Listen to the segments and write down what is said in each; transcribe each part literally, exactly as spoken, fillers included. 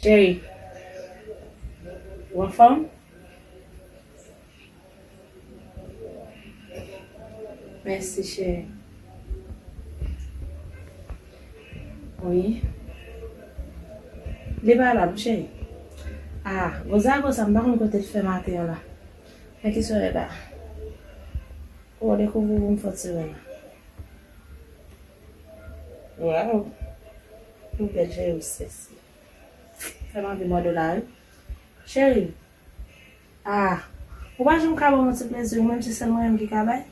Cheri, ou anfòm? Mèsi, cheri. Wi. Li pa la, non, cheri. Ah, gwo zago sa, m pa konn kote l fè maten an la. Men ki sòrè la. Ou dekouvri pou m fè ti ren la. Waw. Ou bèl, cheri, ou sèsi. Fè m anvi mòde w la, wi. Cheri. Ah, ou pa janm ka ban m yon ti plezi, ou menm se sèl mwen menm ki ka bay?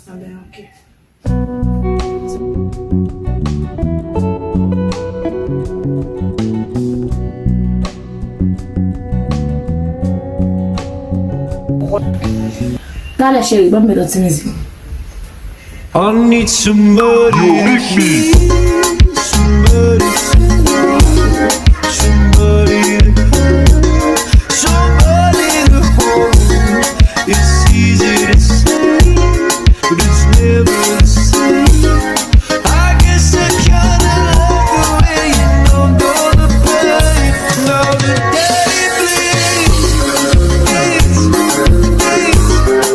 Anben, oke. Talè, cheri, ban m met yon ti mizik. I need somebody to keep, somebody to love, somebody to hold, somebody to hold. It's easy to say, but it's never the same. I guess I kinda like the way you don't know the pain. Now the day bleeds, bleeds, bleeds, bleeds, bleeds.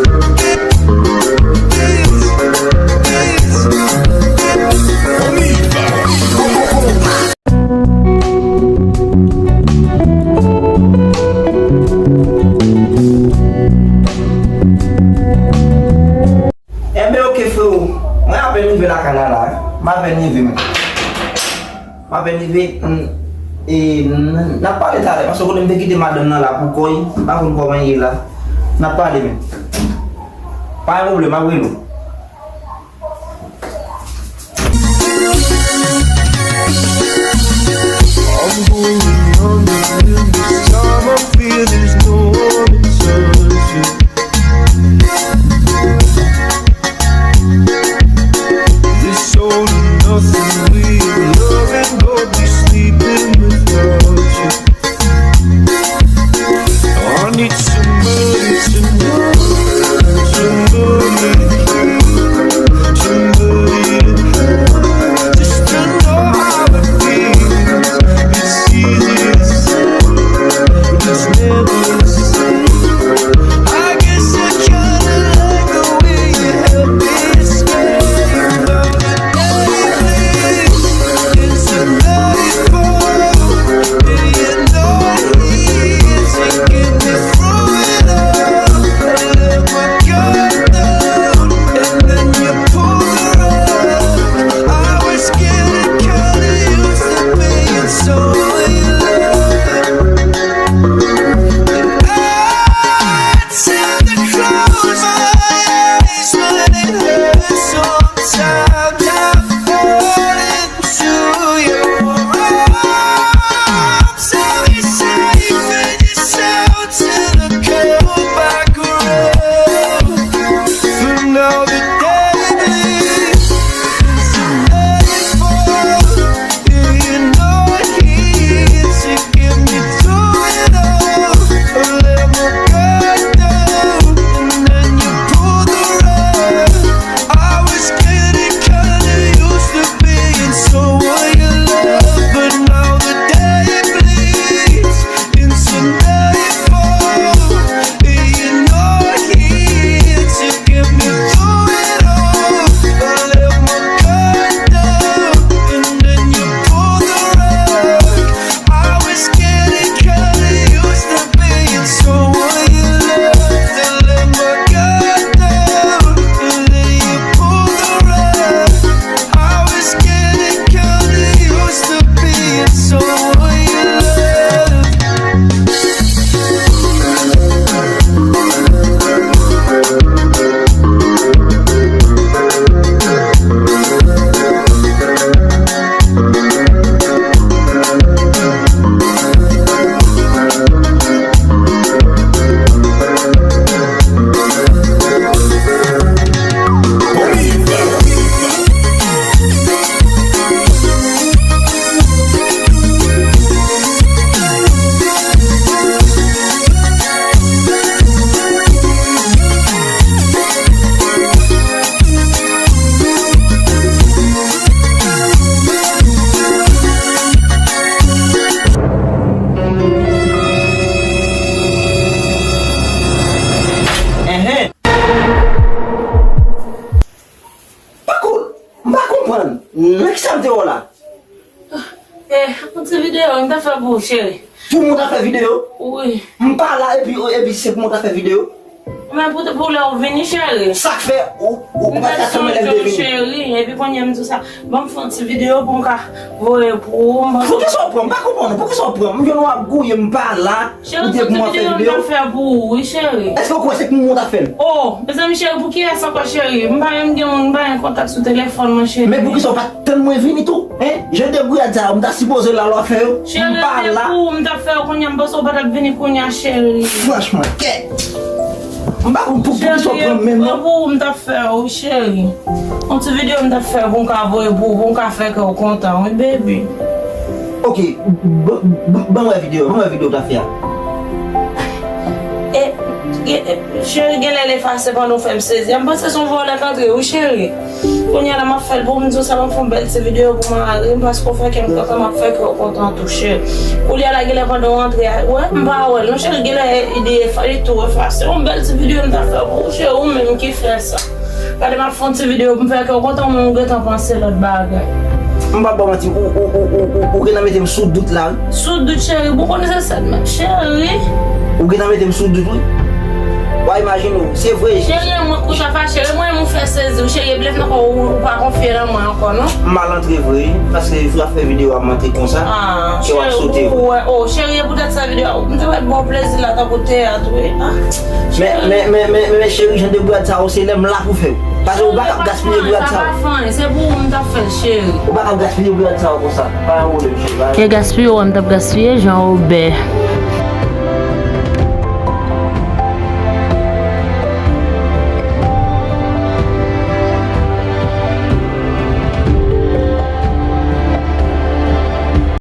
Enben, oke, frewo. Mwen apèn rive lakay la, la, wi. M apèn rive, men. M apèn rive, m, e, n, n ap pale talè, paske kote m te kite madanm nan la pou kò'y, m pa konn kòman l ye la. N ap pale, men. Pa gen pwoblèm, m ap rele w. I'm going under, and this time I fear there's no one to touch it. This all or nothing way of loving, but we sleeping without you. I need somebody to know, somebody. Nan ki sa m te wè w la? Eh, yon ti videyo m ta fè pou ou, cheri. Pou mwen ta fè videyo? Wi. M pa la epi epi se pou mwen ta fè videyo? Men pou pou lè ou vini, cheri. Sa k fè ou ou ou pa ka tanmen lè m te vini? Cheri, epi kounye a m di sa. Ban m fè yon ti videyo pou m ka voye pou ou. Poukisa w pran m? M pa konprann ou. Poukisa w pran m? M jwenn w ap gouye, m pa la. Ou di pou mwen fè videyo? Cheri, yon ti videyo m ta fè pou ou, wi, cheri. Èske w kwè se pou mwen w ta fè l? Oh, mezanmi, cheri, pou kiyès ankò, cheri? M pa menm gen moun, m pa gen kontak sou telefòn mwen, cheri. Men poukisa w pa t tann mwen vini tou? Hein? Jan de bouyad sa yo, m ta sipoze la lè w ap fè yo. M pa la. Cheri, se pou ou m t ap fè yo kounye a, m panse w pa t ap vini kounye a, cheri. Franchman, kèt. M pa konn pou poukisa w pran m menm non. Pou ou m t ap fè yo, wi, cheri. Yon ti videyo m t ap fè pou m ka voye pou ou, pou m ka fè kè w kontan, wi, baby. Ok, ban m wè videyo, ban m wè videyo w t ap fè a. E, e, e, cheri, genlè l efase pandan w fè m sezi. M panse se yon vòlè k antre, wi, cheri. Kounye a la, m ap fè l pou ou, m di w sa, m ap fè yon bèl ti videyo pou mari m, paske w fè kè m kontan, m ap fè kè w kontan tou, cheri. Kounye a la, genlè pandan w antre a, wè, m pa wè l, non, cheri, genlè li efa-, li tou efase. Yon bèl ti videyo m t ap fè pou ou, cheri, ou menm ki fè sa. Gade, m ap fè yon ti videyo pou m fè kè w kontan, men ou gentan panse lòt bagay. M p ap ba w manti, ou, ou, ou, ou, ou, ou gentan mete m sou dout la, wi. Sou dout, cheri, bon, konnen se sèt mèt, cheri. Ou gentan mete m sou dout, wi. W a imajine w, se vre. Cheri, mwen kou sa fache, mwen, mwen fè sezi w, cheri, e blèf nan kò w, ou pa konfye nan mwen ankò, non? M mal antre vre, paske jou ap fè videyo a m antre konsa, kè w ap sote vre. Ou wè, oh, cheri, e poutèt sa videyo a, m te wè bon plezi la, tankou teyat, wi. Ah. Men, men, men, men, men, men, cheri, jan de bouyad sa yo, se lè m la pou fè yo. Paske ou pa kab gaspiye bouyad sa yo. Sa pa fè anyen, se pou ou m t ap fè l, cheri. Ou pa kab gaspiye bouyad sa yo konsa. Pa yon pwoblèm, cheri. Kè gaspiye w, m t ap gaspiye, jan ou bè.